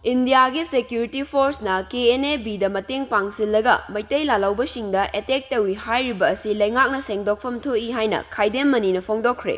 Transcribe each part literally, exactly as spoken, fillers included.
ꯏꯟꯗꯤꯌꯥꯒꯤ security ꯐꯣꯔꯁꯅ K N A ꯕꯤꯗ ꯃꯇꯦꯡ ꯄꯥꯡꯁꯤꯜꯂꯒ ꯃꯩꯇꯩ ꯂꯥꯜꯍꯧꯕꯁꯤꯡꯗ ꯑꯦꯇꯦꯛ ꯇꯧꯏ ꯍꯥꯏꯔꯤꯕ ꯑꯁꯤ ꯂꯩꯉꯥꯛꯅ ꯁꯦꯡꯗꯣꯛꯐꯝ ꯊꯣꯛꯏ ꯍꯥꯏꯅ ꯈꯥꯏꯗꯦꯝ ꯃꯅꯤꯅ ꯐꯣꯡꯗꯣꯛꯈ꯭ꯔꯦ꯫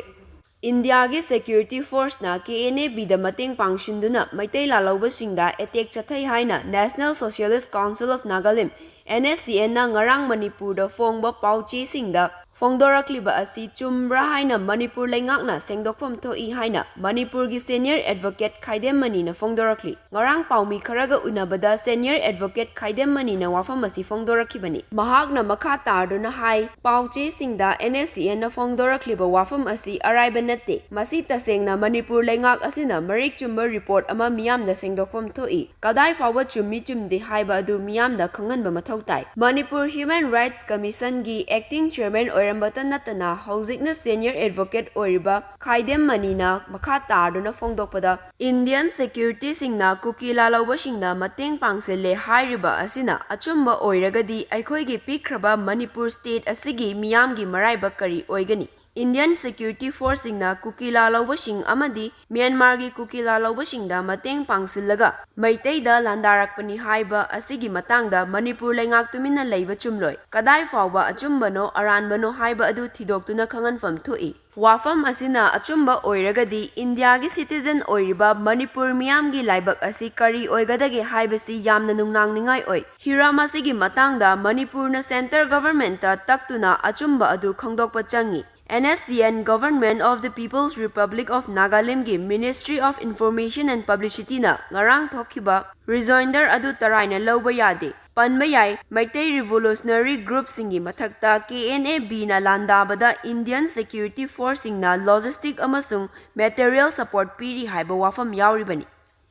ꯏꯟꯗꯤꯌꯥꯒꯤ ꯁꯦꯀ꯭ꯌꯨꯔꯤꯇꯤ ꯐꯣꯔꯁꯅ ꯀꯦ ꯑꯦꯟ ꯑꯦ ꯕꯤꯗ ꯃꯇꯦꯡ ꯄꯥꯡꯁꯤꯟꯗꯨꯅ ꯃꯩꯇꯩ ꯂꯥꯜꯍꯧꯕꯁꯤꯡꯗ ꯑꯦꯇꯦꯛ ꯆꯠꯊꯩ ꯍꯥꯏꯅ National Socialist Council of Nagalim, N S C N, ꯅ ꯉꯔꯥꯡ ꯃꯅꯤꯄꯨꯔꯗ ꯐꯣꯡꯕ ꯄꯥꯎꯆꯦꯁꯤꯡꯗ ꯐꯣꯡꯗꯣꯔꯛꯂꯤꯕ ꯑꯁꯤ ꯆꯨꯝꯕ꯭ꯔꯥ ꯍꯥꯏꯅ ꯃꯅꯤꯄꯨꯔ ꯂꯩꯉꯥꯛꯅ ꯁꯦꯡꯗꯣꯛꯐꯝ ꯊꯣꯛꯏ ꯍꯥꯏꯅ ꯃꯅꯤꯄꯨꯔꯒꯤ ꯁꯦꯅꯤꯌꯔ ꯑꯦꯗꯚꯣꯀꯦꯠ ꯈꯥꯏꯗꯦꯝ ꯃꯅꯤꯅ ꯐꯣꯡꯗꯣꯔꯛꯂꯤ꯫ ꯉꯔꯥꯡ ꯄꯥꯎꯃꯤ ꯈꯔꯒ ꯎꯅꯕꯗ ꯁꯦꯅꯤꯌꯔ ꯑꯦꯗꯚꯣꯀꯦꯠ ꯈꯥꯏꯗꯦꯝ ꯃꯅꯤꯅ ꯋꯥꯐꯝ ꯑꯁꯤ ꯐꯣꯡꯗꯣꯔꯛꯈꯤꯕꯅꯤ꯫ ꯃꯍꯥꯛꯅ ꯃꯈꯥ ꯇꯥꯗꯨꯅ ꯍꯥꯏ, ꯄꯥꯎꯆꯦꯁꯤꯡꯗ N S C N ꯅ ꯐꯣꯡꯗꯣꯔꯛꯂꯤꯕ ꯋꯥꯐꯝ ꯑꯁꯤ ꯑꯔꯥꯏꯕ ꯅꯠꯇꯦ꯫ ꯃꯁꯤ ꯇꯁꯦꯡꯅ ꯃꯅꯤꯄꯨꯔ ꯂꯩꯉꯥꯛ ꯑꯁꯤꯅ ꯃꯔꯤꯛ ꯆꯨꯝꯕ ꯔꯤꯄꯣꯔꯠ ꯑꯃ ꯃꯤꯌꯥꯝꯗ ꯁꯦꯡꯗꯣꯛꯐꯝ ꯊꯣꯛꯏ꯫ ꯀꯗꯥꯏ ꯐꯥꯎꯕ ꯆꯨꯝꯃꯤ ꯆꯨꯝꯗꯦ ꯍꯥꯏꯕ ꯑꯗꯨ ꯃꯤꯌꯥꯝꯗ ꯈꯪꯍꯟꯕ ꯃꯊꯧ ꯇꯥꯏ꯫ ꯃꯅꯤꯄꯨꯔ ꯍ꯭ꯌꯨꯃꯦꯟ ꯔꯥꯏꯠꯁ ꯀꯃꯤꯁꯟꯒꯤ ꯑꯦꯛꯇꯤꯡ ꯆꯤꯌꯔꯃꯦꯟ ꯑꯣꯏꯔꯝꯕꯇ ꯅꯠꯇꯅ ꯍꯧꯖꯤꯛꯅ ꯁꯦꯅꯤꯌꯔ ꯑꯦꯗꯚꯣꯀꯦꯠ ꯑꯣꯏꯔꯤꯕ ꯈꯥꯏꯗꯦꯝ ꯃꯅꯤꯅ ꯃꯈꯥ ꯇꯥꯗꯨꯅ ꯐꯣꯡꯗꯣꯛꯄꯗ, ꯏꯟꯗꯤꯌꯟ ꯁꯦꯀ꯭ꯌꯨꯔꯤꯇꯤꯁꯤꯡꯅ ꯀꯨꯀꯤ ꯂꯥꯜꯍꯧꯕꯁꯤꯡꯗ ꯃꯇꯦꯡ ꯄꯥꯡꯁꯤꯜꯂꯦ ꯍꯥꯏꯔꯤꯕ ꯑꯁꯤꯅ ꯑꯆꯨꯝꯕ ꯑꯣꯏꯔꯒꯗꯤ ꯑꯩꯈꯣꯏꯒꯤ ꯄꯤꯛꯈ꯭ꯔꯕ ꯃꯅꯤꯄꯨꯔ ꯁ꯭ꯇꯦꯠ ꯑꯁꯤꯒꯤ ꯃꯤꯌꯥꯝꯒꯤ ꯃꯔꯥꯏꯕꯛ ꯀꯔꯤ ꯑꯣꯏꯒꯅꯤ? ꯏꯟꯗꯤꯌꯟ ꯁꯦꯀ꯭ꯌꯨꯔꯤꯇꯤ ꯐꯣꯔꯁꯁꯤꯡꯅ ꯀꯨꯀꯤ ꯂꯥꯜꯍꯧꯕꯁꯤꯡ ꯑꯃꯗꯤ ꯃ꯭ꯌꯥꯟꯃꯥꯔꯒꯤ ꯀꯨꯀꯤ ꯂꯥꯜꯍꯧꯕꯁꯤꯡꯗ ꯃꯇꯦꯡ ꯄꯥꯡꯁꯤꯜꯂꯒ ꯃꯩꯇꯩꯗ ꯂꯥꯟꯗꯥꯔꯛꯄꯅꯤ ꯍꯥꯏꯕ ꯑꯁꯤꯒꯤ ꯃꯇꯥꯡꯗ ꯃꯅꯤꯄꯨꯔ ꯂꯩꯉꯥꯛ ꯇꯨꯃꯤꯟꯅ ꯂꯩꯕ ꯆꯨꯝꯂꯣꯏ꯫ ꯀꯗꯥꯏ ꯐꯥꯎꯕ ꯑꯆꯨꯝꯕꯅꯣ ꯑꯔꯥꯟꯕꯅꯣ ꯍꯥꯏꯕ ꯑꯗꯨ ꯊꯤꯗꯣꯛꯇꯨꯅ ꯈꯪꯍꯟꯐꯝ ꯊꯣꯛꯏ꯫ ꯋꯥꯐꯝ ꯑꯁꯤꯅ ꯑꯆꯨꯝꯕ ꯑꯣꯏꯔꯒꯗꯤ ꯏꯟꯗꯤꯌꯥꯒꯤ ꯁꯤꯇꯤꯖꯟ ꯑꯣꯏꯔꯤꯕ ꯃꯅꯤꯄꯨꯔ ꯃꯤꯌꯥꯝꯒꯤ ꯂꯥꯏꯕꯛ ꯑꯁꯤ ꯀꯔꯤ ꯑꯣꯏꯒꯗꯒꯦ ꯍꯥꯏꯕꯁꯤ ꯌꯥꯝꯅ ꯅꯨꯡꯅꯥꯡꯅꯤꯡꯉꯥꯏ ꯑꯣꯏ꯫ ꯍꯤꯔꯝ ꯑꯁꯤꯒꯤ ꯃꯇꯥꯡꯗ ꯃꯅꯤꯄꯨꯔꯅ ꯁꯦꯟꯇꯔ ꯒꯚꯔꯟꯃꯦꯟꯠꯇ ꯇꯛꯇꯨꯅ ꯑꯆꯨꯝꯕ ꯑꯗꯨ ꯈꯪꯗꯣꯛꯄ ꯆꯪꯏ꯫ N S C N, Government of the People's Republic of Nagalimꯒꯤ Ministry of Information and Publicityꯅ ꯉꯔꯥꯡ ꯊꯣꯛꯈꯤꯕ ꯔꯤꯖꯣꯏꯟꯗꯔ ꯑꯗꯨ ꯇꯔꯥꯏꯅ ꯂꯧꯕ ꯌꯥꯗꯦ꯫ ꯄꯟꯕ ꯌꯥꯏ, ꯃꯩꯇꯩ ꯔꯤꯚꯣꯂꯨꯁꯅꯔꯤ ꯒ꯭ꯔꯨꯞꯁꯤꯡꯒꯤ ꯃꯊꯛꯇ K N A Bꯅ ꯂꯥꯟꯗꯥꯕꯗ ꯏꯟꯗꯤꯌꯟ ꯁꯦꯀ꯭ꯌꯨꯔꯤꯇꯤ ꯐꯣꯔꯁꯁꯤꯡꯅ ꯂꯣꯖꯤꯁꯇꯤꯛ ꯑꯃꯁꯨꯡ ꯃꯦꯇꯔꯤꯌꯦꯜ ꯁꯄꯣꯔꯠ ꯄꯤꯔꯤ ꯍꯥꯏꯕ ꯋꯥꯐꯝ ꯌꯥꯎꯔꯤꯕꯅꯤ꯫